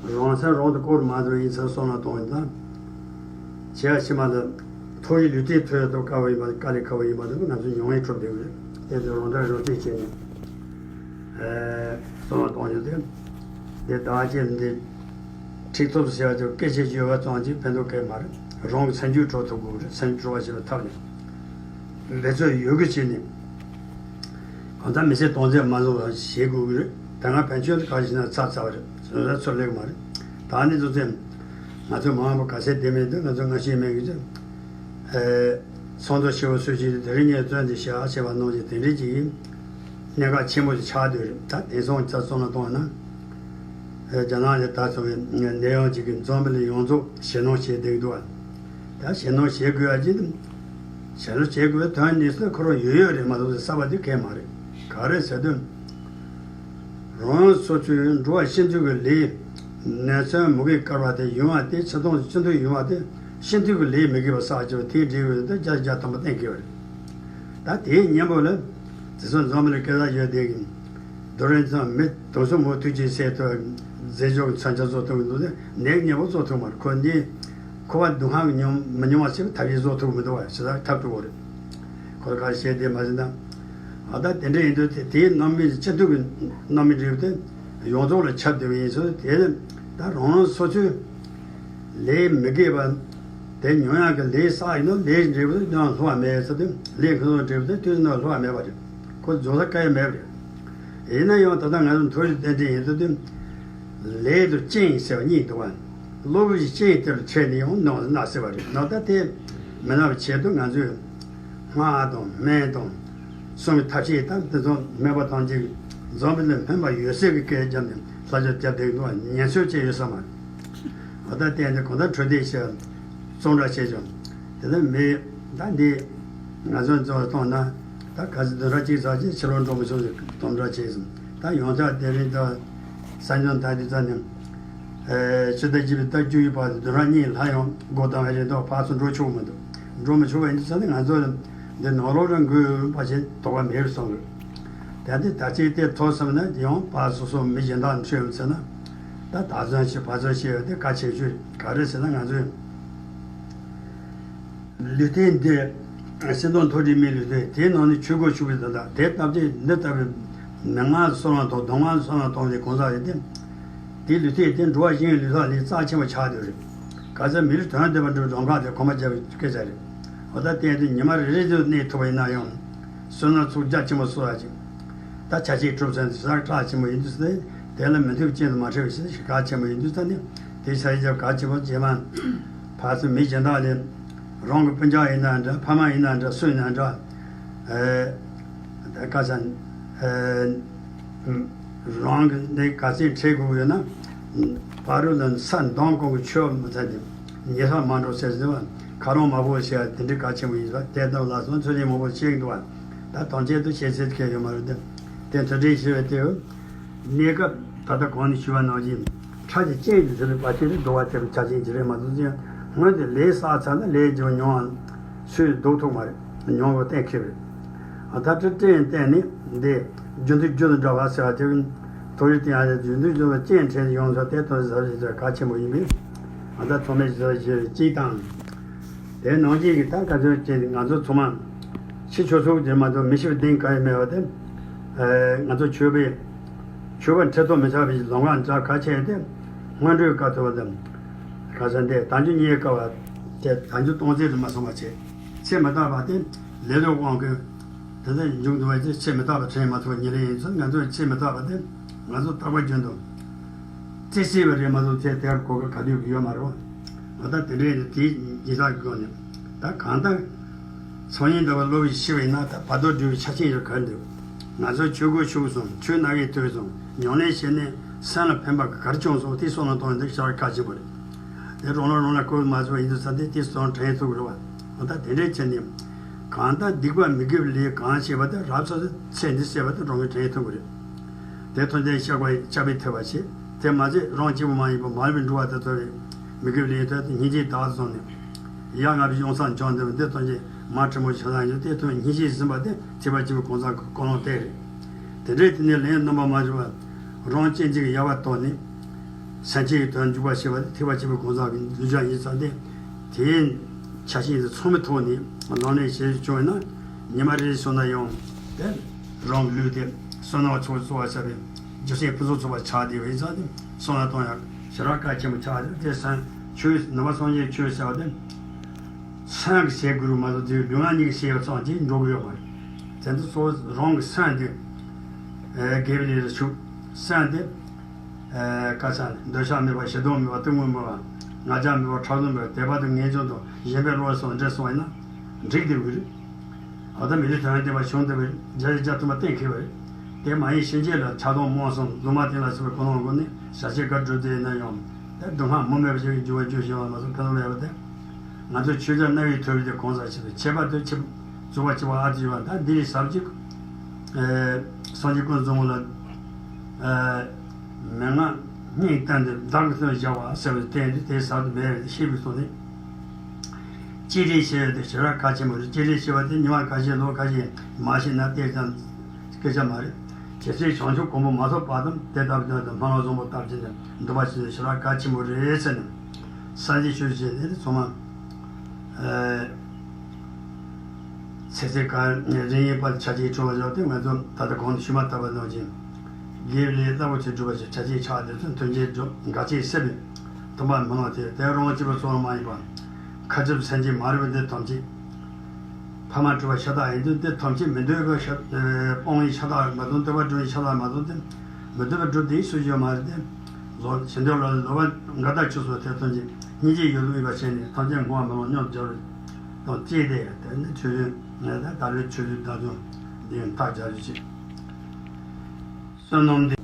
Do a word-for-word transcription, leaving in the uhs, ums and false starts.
རང་སེམས་རང་དུ་བསྐོར་མ་ཐུབ་ཡིན་ཚུལ་བསམ་བློ་གཏོང་ཡིན་ཙང་། བྱས་ཕྱི་མ་ལ། མཐོ་རིས་ལུས་རྟེན་ཐོབ་ཡག་ཏུ་དཀའ་བ་ཡིན་པ་དཀའ་ལས་ཁག་པོ་ཡིན་པ་དེ་ང་ཚོས་མྱོང་བས་གྲུབ་བསྡད་ཡོད་རེད། དེ་ཚོ་རང་དགར་རང་གཅེས་བྱས་ནས། བསམ་བློ་གཏོང་རྒྱུ་དེ། དེ་བདག་གཅེས་འདི། ཁྲིག་ཐོབ་ཟེར་བ་ཚོ་སྐད་ཆ་བརྗོད་པ་ཙམ་གྱིས་ཕན་ཐོགས་གང་ཡང་མ་རེད། རང་གི་སེམས་རྒྱུད་གྲོལ་ཐུབ་དགོས་རེད། སེམས་རྒྱུད་གྲོལ་བ་བྱེད་པའི་ཐབས་ནི། འབད་རྩོལ་ཡོད་དགུ་བྱས་ནས། གང་ལྟར་མི་ཚེ་སྟོང་ཟད་མ་བཟོ་བར་བྱེད་དགོས་ཀྱི་རེད། ད་སྔ་ཕན་ཆད་དུ་ག་རེ་བྱས་ན་ཚར་ཚར་བ་རེད། བཟོ་ས་ཚུར་སླེབས་ཀྱི་མ་རེད། ད་ནི་ཚོ་ཚེ། ང་ཚོ་མ་འོངས་པ་ག་ཚད་བསྡད་མིན་དེ་ང་ཚོ་སྔ་ཕྱི་མེད་ཀྱི་ཚེ། ཚོགས་འདུ་ཆེ་བོ་སུ་ཞིག་དེ་རིང་ངས་བཙོན་དུ་བཞག་བྱས་པ་གནང་རྗེས་དེ་འདྲའི་ཅིག་ཡིན། གནད་འགག་ཆེན་པོ་ཞིག་ཆགས་བསྡད་རེད། ད་དེང་སང་ཆ་བསམ་བློ་གཏོང་བ་ན། རྒྱ་ནག་ལ་ད་ཚོ་བའི་གནས་ཡོང་ཅིག་གི་འཛམ་བུ་གླིང་ཡོངས་རྫོགས་ཞེད་སྣང་བྱེད་བསྡད་ཀྱི་འདུག་བ། ད་ཞེད་སྣང་བྱེད་དགོས་ཡ་ཅིག་དང་། ཞེད་སྣང་བྱེད་དགོས་པའི་དོན་ནི་ཁོ་རང་ཡོད་ཡོད་རེད་མ་གཏོགས་གསར་པ་དེ་གང་ཡང་མ་རེད། ག་རེ་ཟེར་དུས། རང་སོ་སོའི་འགྲོ་བ་སྤྱི་མཐུན་གྱི་ལས། ནད་མཚོན་མུ་གེ་བསྐལ་པ་དེ་ཡོང་བ་དེ་ཕྱི་ཐོག་སྤྱི་མཐུན་ཡོང་བ་དེ་སྤྱི་མཐུན་གྱི་ལས་མི་དགེ་བ་བསགས་ཀྱི་བ་དེའི་འབྲས་བུ་དེ་བརྒྱ་ཆ་བརྒྱ་ཐམ་པ་གཏན་འཁེལ་བ་རེད། ད་དེའི་གཉེན་པོ་ལ། དེ་ཚོ་འཛམ་བུ་གླིང་སྐད་གྲགས་ཡོད་དེ་གི། རྡོ་རིང་ཚང་མི་དུང་སོ་མོ་ཐུག་ཅིག་སེ་ཐོ། རྫས་སྦྱོར་གྱི་མཚོན་ཆ་བཟོ་ཐུབ་ཀྱི་འདུག་དེ་ནད་གཉེན་པོ་བཟོ་ཐུབ་མ་རེད། ཁོ་འདི། ཁོ་བ་སྡུག་བསྔལ་མྱོང་མི་མྱོང་བ་ཞིག་ཐབས་ཤེས་བཟོ་ཐུབ་མི་འདུག་བ་ཞེ་ས་ཐབས་སྡུག་པོ་རེད། ཁོ་ལ་ག་རེ་བཤད་དེ་མ་ཟིན་ན། ཨ་ད་དེ་འདྲ་ཡིན་དུས་དེ་དེའི་རྣམ་སྨིན་སྤྱི་མཐུན་གྱི་རྣམ་སྨིན་འབྲས་བུ་དེ་ཡོངས་རྫོགས་ལ་ཁྱབ་བསྡད་པ་ཡིན་ཙང་དེ་ནི་ད་རང་རང་སོ་སོའི་ལས་མི་དགེ་བ་དེ་མྱོང་ཡག་གི་ལས་བསགས་ཡིན་ན་ལས་འབྲས་བུ་དེ་ཡང་སླུ་བ་མེད་ཟེར་དུས་ལས་ཁོ་ཚོ་འབྲས་བུ་དེ་དུས་ནང་སླུ་བ་མེད་པ་རེད། ཁོ་རྫོགས་ས་ག་ཡང་མེད་པ་རེད། ཡིན་ན་ཡང་ད་ལྟ་ང་ཚོ་མཐོ་རིས་རྟེན་འབྲེལ་ཡིན་ཟེར་དུས། ལས་དང་རྐྱེན་ཟེར་བ་གཉིས་འདུག་བ། གློ་བུར་གྱི་རྐྱེན་དེ་ལ་འཕྲད་ནས་ཡང་ནང་ལ་ན་ཟེར་བ་རེད། ནང་ལྟར་དེ་མི་ན་བའི་ཆེད་དུ་ང་ཚོས་སྔགས་དང་སྨན་དང་གསུམ་གྱི་ཐབས་ཤེས་དང་དེ་ཚོ་སྨན་པ་ཐམས་ཅད་ཀྱིས་འཛམ་བུ་གླིང་སྨན་པ་ཡོད་ཚད་ཀྱི་སྐད་བརྒྱབ་ནས་ལྷ་ཆོས་བརྒྱབ་བསྡད་འདུག་བ། ཉེན་ཚོད་ཅི་ཡོད་ས་མ་རེད། འོ་ད་བསྟན་ཏེ་གང་ལྟར་འཕྲོད་བསྟེན་བྱས་བརྩོན་འགྲུས་བྱས་ཀྱང་དེ་ལ་མི་ད་འདི་ང་ཚོ་ཚོ་གཏོང་ན་ད་ག་ཚོད་བདུན་ཕྲག་གཅིག་ཙམ་ཅིག་ཕྱི་ལོགས་འགྲོ་མི་ཆོག་ཟེར་གཏོང་འདྲ་བྱས་སོང་། ད་ཡོངས་གྲགས་དེ་རིང་ད་ས་འཇོན་ད་དུས་ཙམ་ནས་ཕྱི་ཟླ་བཞི་པའི་ཟླ་བཅུ་ཡི་བར་དུ་བདུན་ཕྲག་གཉིས་ལྷག་ཡང་སྒོ་བཏང་བའི་རིང་ད་ཕར་ཚུར་འགྲོ་ཆོག་མི་འདུག་འགྲོ་མི་ཆོག་པ་ཡིན་དུས་ཙམ་ནས་ང་ཚོ་འདི་ནང་ལོགས་རང་འགུལ་བ་ཞིག་དོགས་པ་མེད་པར་སོང་རེད། ད་འདི་ད་ཅིག་དེ་ཐོག་བསམ་ན་ཡང་ཕར་སོ་སོ་མི་གཞན་དག་འཕྲོད་ཡོང་ཚེ་ན་ད་ད་ཚོན་ཞིག་ཕར་ཚོན་ཞིག་ཡོད་དེ་ག་བྱེད་ཆོག་ག་རེ་ཟེར་ན་ང་ཚོས། ལུས་རྟེན་འདི། སེམས་དང་མཐོ་རིས་མའི་ལུས་རྟེན་དེའི་ནང་ནས་ཆོས་སྒོ་ཕྱུག་པའི་དོན་དག་དེ་སྟབས་ཀྱིས་འདི་ལྟ་བུའི་མི་ངལ་གསོ་བ་དང་སྡུག་བསྔལ་གསོ་བ་དང་དེ་གང་ཟག་ཡིན་ཏེ། དེའི་ལུས་རྟེན་དེ་འགྲོ་བ་གཞན་ལུས་ཐོག་ལས་རྩ་ཆེན་པོ་ཆགས་བསྡད་རེད། ག་ཚད་མི་ལུས་དོན་ལྡན་པ་འགྲུབ་འགྲོ་འགག་དེ་གོ་མ་རྒྱབ་པའི་སྐད་ཆ་རེད། འོ་ད་བསྟན་དུས་ཉི་མ་རེ་རེ་དུ་གནས་ཐུབ་པ་ཡིན་ན་ཡང་། བསོད་ནམས་ཚོགས་རྒྱ་ཆེན་པོ་གསོག་ཡ་ཅིག་ད་ཆ་ཤས་གྲུབ་ཚར་དུས་ཟག་གྲགས་ཆེན་པོ་ཡིན་དུས་ཟེར་དེ་ལ་མི་མཐུན་རྐྱེན་དུ་མ་འཕྲད་པའི་ཕྱིར་གལ་ཆེན་པོ་ཡིན་དུས་ད་ནི་དེ་ཤ་ཡི་རྒྱབ་གལ་ཆེན་པོ་རྗེས་མ་ཕར་ཚུར་མི་གཞན་དག་ལས་རང་གི་སྤུན་ཀྱག་ཡིན་ན་འདྲ་ཕ་མ་ཡིན་ན་འདྲ་སུ་ཡིན་ན་འདྲ་ཨེ་ད་ཁ་སང་ཨེ་རང་གི་ནི་ག་ཚད་འཕྲད་དགོས་ཡོད་ན་ཕ་རོལ་ལ་ས་འདང་གོང་གི་ཆོས་མི་ཚད་དེ་ཉེ་ས་མ་འགྲོ་ཟེར་ཟེར་བ་ཁ་རོང་མ་བོ་ཞེས་དེ་འདྲའི་གལ་ཆེན་པོ་ཡིན་པ་དེ་དང་ལ་སོགས་ཚུལ་ལས་མང་པོ་བཤད་ཀྱི་འདུག་བ། ད་དོན་ཆེན་དུ་བཤད་ཚད་ཁེལ་ཡོད་མ་རེད་དེ། དེ་མཐུན་སྒྲིལ་ཞེས་པའི་དེའུ། གནས་སྐབས་ད་ལྟ་གོང་ནས་ཞུས་པ་ནང་བཞིན་ཁྲག་གི་རྐྱེན་གྱི་ཟེར་བའི་བར་ཆད་དེ་བཟློག་པ་ཐེབས་པའི་ཆ་རྐྱེན་ཅིག་རེད་མ་གཏོགས་ཅི་ཡང་སྔོན་དུ་ལས་བསགས་ཚར་ན་ལས་ཀྱི་མྱོང་བ་ཚུལ་བཟློག་ཐུབ་མ་རེད། མྱོང་བ་གཏན་འཁེལ་རེད། ད་ལྟ་རྐྱེན་བརྟེན་ནས་འདི་རྒྱུ་མཐུན་རྒྱུ་དང་འདྲ་བ་ཟེར་བ་དེ་མཐོ་རིས་བསྟན་ཡག་རྒྱུ་མཐུན་རྒྱུ་དང་རྐྱེན་བྲལ་ཡོང་ཚུལ་དེ་དོན་ཟབ་ཞེས་ཟེར་གལ་ཆེན་པོ་ཡིན་པས། ད་ལྟ་ཐོག་མའི་ཟབ་ཞེས་གཅིག་དང་། དེ་ནང་བཞིན་གྱི་ད་ག་ཚོད་ཅིག་ང་ཚོ་ཚང་མ་ཕྱི་ཆོས་ཚོགས་ཀྱི་མ་གཏོགས་མི་ཤེས་པའི་གཏིང་ག་ཡང་མེད་པ་དེ། ང་ཚོ་ཆོས་པའི་ཆོས་པ་ཁྲི་ཐོག་མི་ཆགས་པའི་ལམ་ཁ་འདྲ་གལ་ཆེ་སྟེ། སྔོན་འགྲོའི་དཀའ་ཐུབ་པ་དང་། ཁ་སང་དེ་དལ་འབྱོར་རྙེད་དཀའ་བ་དེ་དལ་འབྱོར་སྟོང་ཟད་དུ་མ་སོང་བ་བྱས། ཚེ་མི་རྟག་པ་དེ་ལས་དང་དབང་གིས་དེ་ལྟར་མཇུག་བསྡུ་བ་དེ་ཚེ་མི་རྟག་པ་དོན་མ་ཐོབ་ཉེར་ལེན་ཡིན་ཚུལ་ང་ཚོའི་ཚེ་མི་རྟག་པ་དེ་ང་ཚོ་རྟག་པ་རྒྱུན་དུ་རྩི་སྲིད་པ་རེད་མ་གཏོགས་ཚེ་དེར་གོ་སྐབས་ག་དུས་ཡོད་མ་རེད། ང་ད་དེ་འདྲའི་དེའི་ཡིད་ཆེས་ཀྱི་སྒོ་ནས་ད་གང་ལྟར་སང་ཉིན་ཟླ་བ་སློབ་ཡིན་ཤི་བ་ཡིན་ན་ད་བར་དོ་སྒྲུབ་པའི་ཆ་རྐྱེན་ཡོད་ག་འདུག་ང་ཚོ་ཆོས་སྒོ་ཕྱུག་སོང་ཆོས་སྣ་བའི་ཐོས་སོང་ཉམས་ལེན་བྱས་ནས་སེམས་ལ་ཕན་པ་ག་རེ་བྱུང་སོང་དེ་བསམ་བློ་གཏོང་ཡོང་དུས་ཤར་ཁ་ཆེ་བ་རེད། དེ་རང་ལ་རང་ལ་བསྐུལ་མ་བྱུང་ཡིན་དུས་ས་དེ་དེ་སོང་དྲན་ཐུབ་རེད་བ། འོ་ད་དེ་འདྲའི་ཆེ་ནས་གང་ལྟར་སྡིག་པ་མི་དགེ་བའི་ལས་གང་བྱས་པ་དེ་རབ་ཚ་ཚེ་འདི་བསད་པ་དེ་རང་གི་དྲན་ཐུབ་རེད། དེ་ཐོན་ཏེ་བཤགས་པ་བཤགས་པའི་ཐེབས་པ་བྱེད། དེ་མ་ཚད་རང་གཅིག་པུ་མ་ཡིན་པར་མ་ལུས་པའི་འགྲོ་བ་དེ་ཚོ་བའི་མི་དགེ་བའི་ལས་ཐོས་ཏེ་སྙིང་རྗེའི་བདག་བཟུང་ནས། ཡ་ང་བའི་གཞུང་སང་བྱང་འདི་འདི་ཐོན་རྗེས་མ་ཁྲི་མོ་ཆ་ཚང་ཡོད་དེ་ཐོན་སྙིང་རྗེ་ཟིན་པ་དེ་ཐེག་པ་ཆེན་པོའི་གང་ཟག་གི་ཀུན་སློང་དེ་རེད། དེ་འདྲའི་དེ་ནས་ལན་རྣམ་པ་མ་བྱུང་བ། རང་གཅེས་འཛིན་གྱི་ཡལ་བ་དོར་ནས། སེམས་ཅན་གྱི་དོན་འཇུག་པར་བྱེད་པ་དེ་ཐེག་པ་ཆེན་པོའི་གང་ཟག་གི་གདུལ་བྱ་ཡིན་ཙང་སྟེ། དེའི་ཆ་ཤས་དེ་ཚང་མའི་ཐོག་ནས་ལམ་ལས་བྱེད་བྱུང་བས་ན། ཉི་མ་རེ་རེ་སོང་ན་ཡང་དེ་རང་ལུས་དེ་བསོད་ནམས་ཚོགས་གཙོ་བ་བྱ་བའི་རྒྱུ་མཚན་ཕུན་སུམ་ཚོགས་པ་ཆགས་བསྡད་པ་ཡིན་ཙང་སྟེ། བསོད་ནམས་གཏོང་ཡག་ཞེ་དྲག་གལ་ཆེན་པོ་ཆགས་ཏེ། དེ་སེམས་ཆོས་ནང་པ་སངས་རྒྱས་ཆོས་བྱ་བ་དེ། སེམས་ཀྱིས་བྱེད་དགོས་རུང་མ་གཏོགས་དེ་ལུས་ངག་གཉིས་ཀྱིས་བྱས་པ་ཙམ་གྱིས་འགྲོ་གི་ཡོད་མ་རེད། དེ་འདི་གཙོ་བོ་རང་གི་སེམས་དེ་དགེ་བའི་ལས་ལ་ཞུགས། སེམས་དེ་ཨ་བཀའ་ཆ་འདོད་ཆགས་མེད་པ། ཞེ་སྡང་མེད་པ། གཏི་མུག་མེད་པ། ང་རྒྱལ་མེད་པ། ཕྲག་དོག་མེད་པ། དད་པ་དང་ངེས་འབྱུང་དང་གཞན་ཕན་བློ་སོགས་འདྲེས་སོང་བ་ཡིན་ན་འགྲིག་བསྡད་ཀྱི་རེད། ཨ་ད་མི་ལུས་དོན་ལྡན་པ་བྱུང་བསྡད་པའི་བརྒྱ་ཆ་བརྒྱ་ཐམ་པ་གཏན་འཁེལ་བ་རེད། དེ་མ་ཡིན་ཕྱིན་ཆད་ལ་ཆགས་སྡང་རྨོངས་གསུམ་གཟུགས་མ་བསྟན་ལ་སོགས་པའི་ཀུན་སློང་སྒོ་ནས་བྱ་བྱེད་ག་སྒྲུབ་བསྡད་ན་ཡང་། དེ་སྡུག་བསྔལ་མུ་མེད་པ་ཞིག་གི་འགྱུར་བ་འགྱུར་བཞིན་པ་མ་གཏོགས་ཕན་ཐོགས་མེད་པ་དེ། ང་ཚོ་ཆོས་རྒྱལ་རྣ་བའི་ཐོས་པའི་དེ་གང་ཟག་ཆེད་དུ་ཁྱད་པར་དུ་ཆེ་རྫོགས་པ་ཆེ་བ་ཨ་ཏི་ཡོད་པ། ད་འདི་ལས་ཟབ་ཅིག་ཨེ་སངས་རྒྱས་ཀུན་བཟང་པོ་ལ་ཨེ་མན་ངག་སྙིང་གཏམ་དེ་བདག་གིས་བསྟན་བཞག་པ་ཟེར་བའི་རྟེན་དེ་དེ་ཟབ་ཏུ་མེད་པས་ཤེས་པའི་ཐོག་ནས། གཅེས་སྤྲས་བྱེད་ཡ་དེ་ཞེ་དྲག་གལ་ཆེན་པོ་རེད། གཅེས་སྤྲས་བྱེད་པ་དེ་ཉི་མ་ཁ་ཤས་ལོ་ཁ་ཤས་མ་ཤེས་ན་གཏན་ཙམ་སྐད་ཆ་མ་རེད། ཇི་སྲིད་བྱང་ཆུབ་གོ་འཕང་མ་ཐོབ་བར་དུ་དེ་ལྟ་བུའི་དོན་དུ་སྨོན་ལམ་བཟང་པོ་བཏབ་བྱས་ནས་འདུན་པ་བྱེད་ཡ་ཞེ་དྲག་གལ་ཆེན་པོ་རེད་ཟེར་ནས། སངས་རྒྱས་ཆོས་བཤད་ནས་ཚང་མ་ཨེ་ཚེ་ཚད་ག་རིང་ཡིན་པར་ཆ་རྐྱེན་བྱུང་བ་བཞག་སྟེ། ང་ཚོ་ད་ལྟ་གོང་དུ་ཞུས་མ་ཐག་པ་ནང་བཞིན་དགེ་བའི་ལས་རླབས་པོ་ཆེ་སྒྲུབ་པ་ཞིག་ཆ་རྐྱེན་ཆགས་དེ་ཚོ་མཐུན་རྐྱེན་སྒྲུབ་འགལ་རྐྱེན་སེལ་བའི་སྟོན་པ་མི་ལོ་དེ་དེ་རང་གཅིག་པུ་ཚོགས་མ་ཡིན་པ། ཁ་ཅིག་སེམས་ཅན་མ་རིག་པ་འདི་ཐམས་ཅད་ཕ་མ་གྲུབ་པ་ཤ་སྟག་ཡིན་དུས། འདི་ཐམས་ཅད་མི་འདོད་པའི་ཤ་སྤོང་བའི་ཤ་སྟག་མ་གཏོགས། འདོད་པ་སྒྲུབ་པའི་ཤ་སྟག་མ་གཏོགས་ཏེ། མི་འདོད་པ་སྒྲུབ་དེའི་སུ་ཡོད་མ་རེད་དེ། ལོ་ཞེ་འདོད་ལ་ལོ་པ་འགའ་དག་ཆུ་སོགས་དེ་ཐམས་ཅད་སྙིང་རྗེ་ཡོད་ལུགས་ཡིན་པ་བྱས་ནས་ཐམས་ཅད་བསྔོ་བ་སྨོན་ལམ་མཉམ་དུ་སྦྱར་བས་དང་བཅས་ཏེ། དེ་ནི་ཆོས་ལུགས་ངས་ད་ལྟ་ལོའི་ཆོས་ལུགས་དག་དང་འདི་ཡང་ཐག་བཅད་རྒྱུ་བྱེད། བསོད་ནམས་འདི།